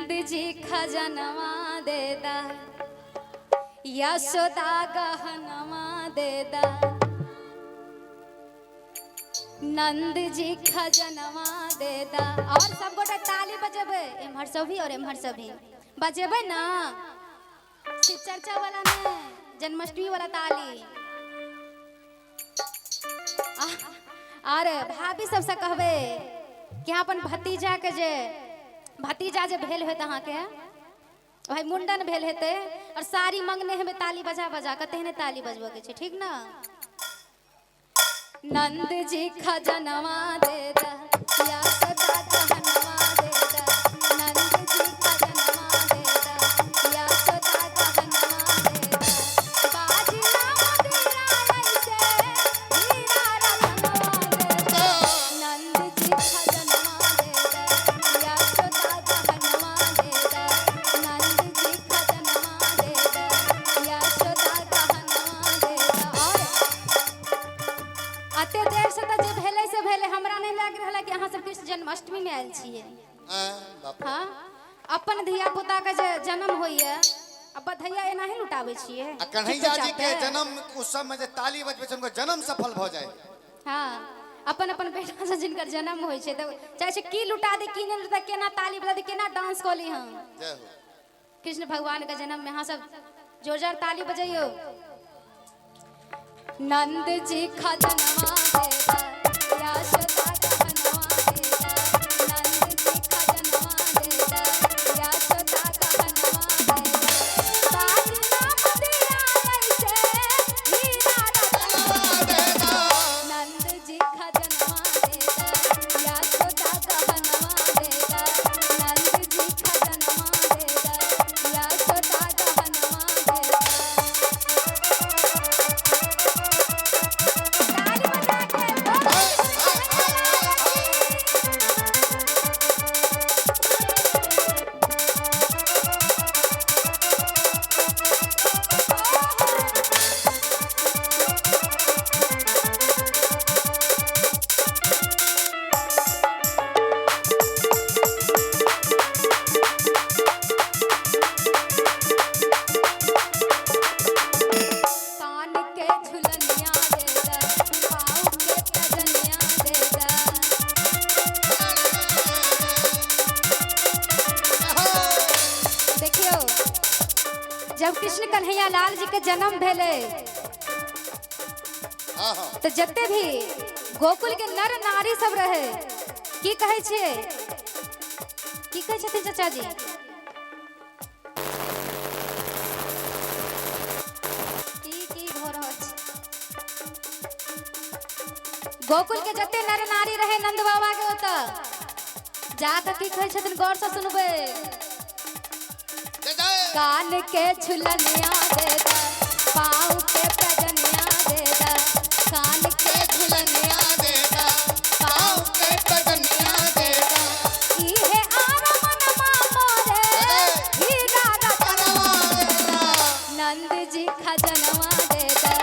नंद जी खजनवा देदा, यशोदा गहनवा देदा। नंद जी खजनवा देदा। और सब गोटा ताली बजेबै, एम्हर सब भी और एम्हर सब भी बजेबै ना, शिव चर्चा वाला ने, जन्माष्टमी वाला ताली। और भाभी सबसे कहबै कि अपन भतीजा के जे भतीजा जे भेल होत अहाँके, भाई मुंडन भेल हेतै और साड़ी मंगने हेबै ताली बजा बजा के, तेहने ताली बजबऽ के छै, ठीक ना? नंद जी खजनवा देदा, यशोदा गहनवा देदा। नंद जी खजनवा देदा, यशोदा गहनवा देदा। बाजी ना मदिरा ऐसे हीरा रतनवा देदा। नंद जी खजनवा देदा, यशोदा गहनवा देदा। नंद जी खजनवा देदा, यशोदा गहनवा देदा। और अते देर से तऽ जे भेलै से भेलै, हमरा नहि लागि रहल है कि अहाँ सब कृष्ण जन्माष्टमी में आयल छियै। हाँ, अपन धिया पुता के जे जन्म होइए आ बधैया एनाही लुटाबै छियै। आ कन्हैया जी के जन्म उत्सव में जे ताली बजबै छै, हुनकर जन्म सफल भऽ जाय। हाँ, अपन अपन बेटा से जिनकर जन्म होइ छै तऽ चाहे छै की लुटा दे की नहि लुटा, केना ताली बजा दे, केना डांस कऽ ली हम। जय हो। कृष्ण भगवान के जन्म में अहाँ सब जोरदार ताली बजैयौ। नंद जी खजनवा देदा, यशोदा गहनवा देदा। नंद जी खजनवा देदा, यशोदा गहनवा देदा। बाजी ना मदिरा ऐसे हीरा रतनवा देदा। नंद जी खजनवा देदा, यशोदा गहनवा देदा। नंद जी खजनवा देदा, यशोदा गहनवा देदा। ताली बजा के बोलो। कान के झुलनिया देदा, पाँव के पैजनिया देदा। देखियो, जब कृष्ण कन्हैया लाल जी के जन्म भेलै हाँ हाँ तो जते भी गोकुल के नर नारी सब रहे, की कहै छियै, की कहै छथिन चाचा जी? की की भऽ रहल छै? गोकुल के जते नर नारी रहे नंद बाबा के ओतऽ जा कऽ की कहै छथिन, गौर से सुनबै। जय जय। कान के झुलनिया देदा, पाँव के पैजनिया देदा। कान के झुलनिया देदा, पाँव के पैजनिया देदा। इहे आर मनमा मोरे हीरा रतनवा देदा। नंद जी खजनवा देदा,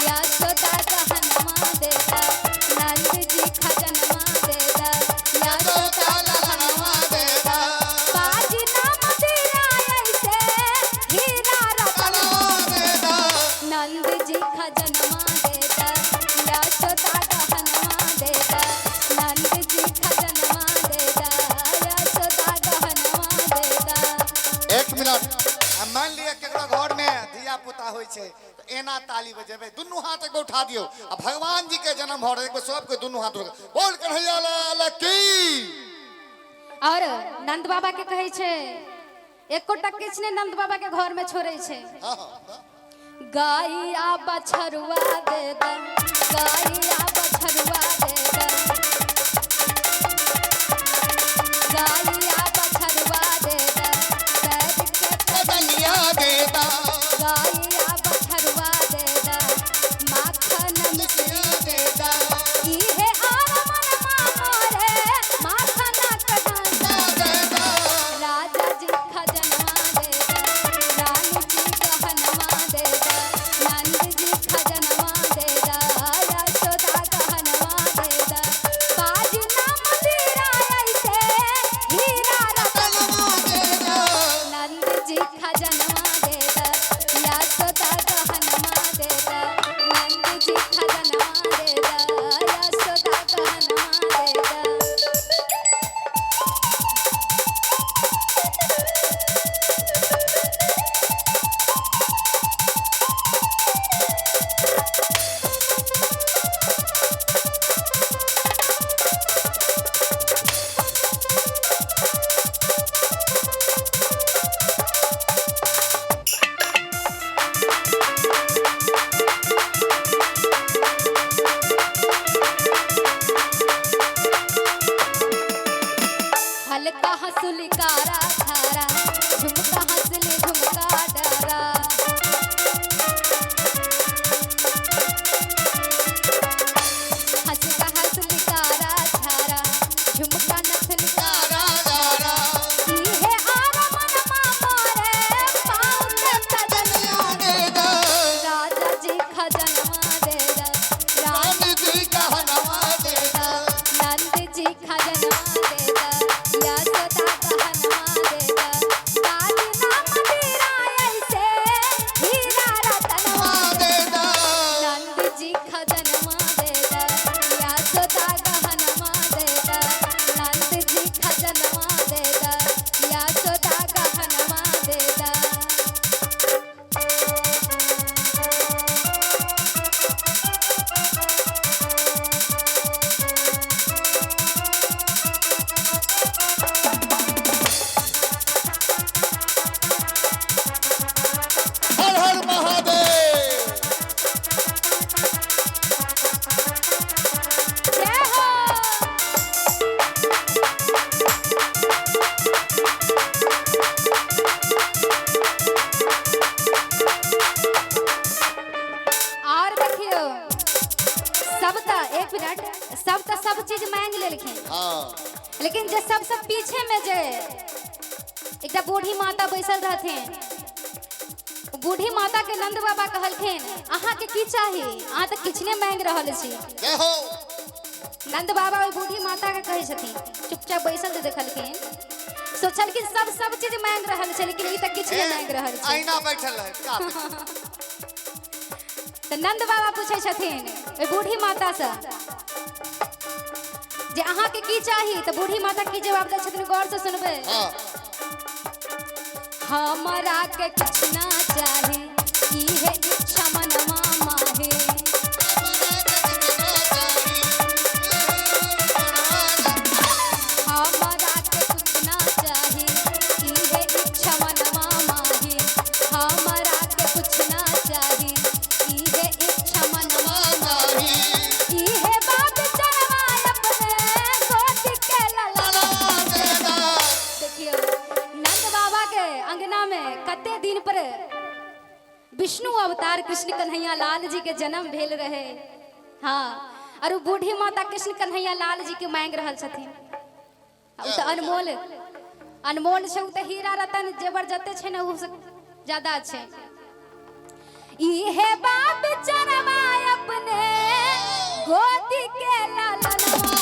यशोदा गहनवा देदा। नंद जी खजनवा देदा, यशोदा गहनवा देदा। बाजी ना मदिरा ऐसे हीरा रतनवा देदा। नंद जी खजनवा देदा, यशोदा गहनवा देदा। नंद जी खजनवा देदा, यशोदा गहनवा देदा। एक मिनट, आ मान लिअ केकरो घर में धिया पुता होइ छै तऽ एना ताली बजेबै, दुनू हाथ एक बेर उठा दियौ आ भगवान जी के जन्म भऽ रहल, एक बेर सबके दुनू हाथ उठा बोल कन्हैया लाल की। और नंद बाबा के कहै छै, एकोटा किछु नहि नंद बाबा के घर में छोड़ै छै। हाँ हाँ गाइया बछरुआ देदा, गाइया बछरुआ देदा, गाइया बछरुआ देदा, पैर के पैजनिया देदा। गाइया बछरुआ देदा, माखन मिश्री देदा। इहे आर मनमा मोरे माखन कटांसा। देदा। राजा जी खजनवा देदा, रानी जी गहनवा देदा। नंद जी खजनवा देदा, यशोदा गहनवा देदा। हाँ। लेकिन जे सबसे पीछे में जे एकटा बूढ़ी माता बैसल रहथिन, बूढ़ी माता के नंद बाबा कहलखिन अहाँ के की चाही, अहाँ तऽ किछु नहि मांगि रहल छी। जय हो। नंद बाबा ओहि बूढ़ी माता के कहै छथिन, चुपचाप बैसल जे देखलखिन, सोचलखिन सब सब चीज मांगि रहल छै लेकिन ई तऽ किछु नहि मांगि रहल छै। आईना बैठल है। तऽ नंद बाबा पूछै छथिन ओहि बूढ़ी माता से जे अहाँ के की चाही, तऽ बूढ़ी माता की जवाब दै छथिन, गौर से सुनबै। हमरा के किछु ना चाही, इहे इच्छा मनवा माहे। हमरा के कुछ ना चाही, इहे इच्छा मनवा माहे। हमरा के कुछ ना चाही, इहे इच्छा मनवा माहे। इहे बात चरवा अपने गोद के ललवा। देखियो नंद बाबा के अंगना में कते दिन पर विष्णु अवतार कृष्ण कन्हैया लाल जी के जन्म भेल रहे। हाँ, और उ बूढ़ी माता कृष्ण कन्हैया लाल जी के मांगि रहल छथिन। उ तऽ अनमोल अनमोल छै, उ तऽ हीरा रतन जेवर जते छै ने उ से ज्यादा छै। इहे बाप चरवा अपने गोदी के ललनवा,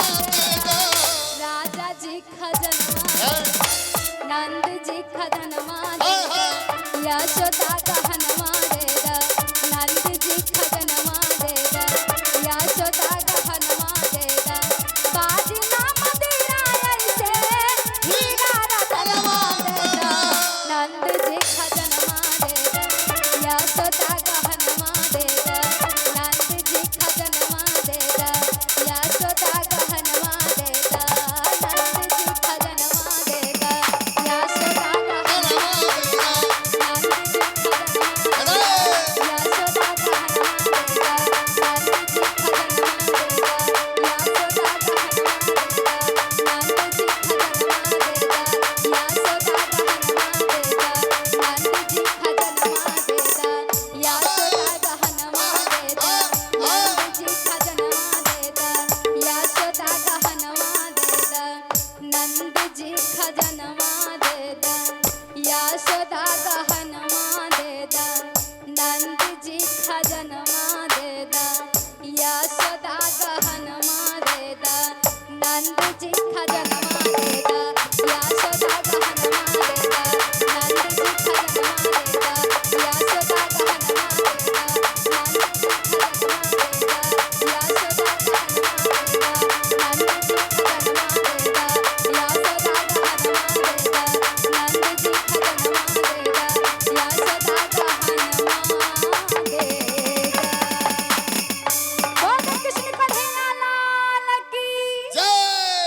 राजा जी खजनवा, नंद जी खजनवा, यशोदा गहनवा दे दा, नंद जी खजनवा दे दा, यशोदा गहनवा दे दा। बाजी नाम दिया ऐसे हीरा रतनवा दे दा, नंद जी खजनवा दे दा, यशोदा गहनवा दे दा, नंद जी खजनवा दे दा, यशोदा गहनवा दे दा, नंद जी खजनवा दे दा, यशोदा गहनवा दे दा, नंद जी खजनवा दे दा, यशोदा गहनवा दे दा, नंद जी खजनवा दे दा, यशोदा गहनवा दे दा, नंद जी खजनवा दे दा, यशोदा गहनवा दे दा, नंद जी खजनवा दे दा, यशोदा गहनवा दे दा, नंद जी खजनवा दे दा, यशोदा गहनवा दे दा, नंद जी खजनवा दे दा, यशोदा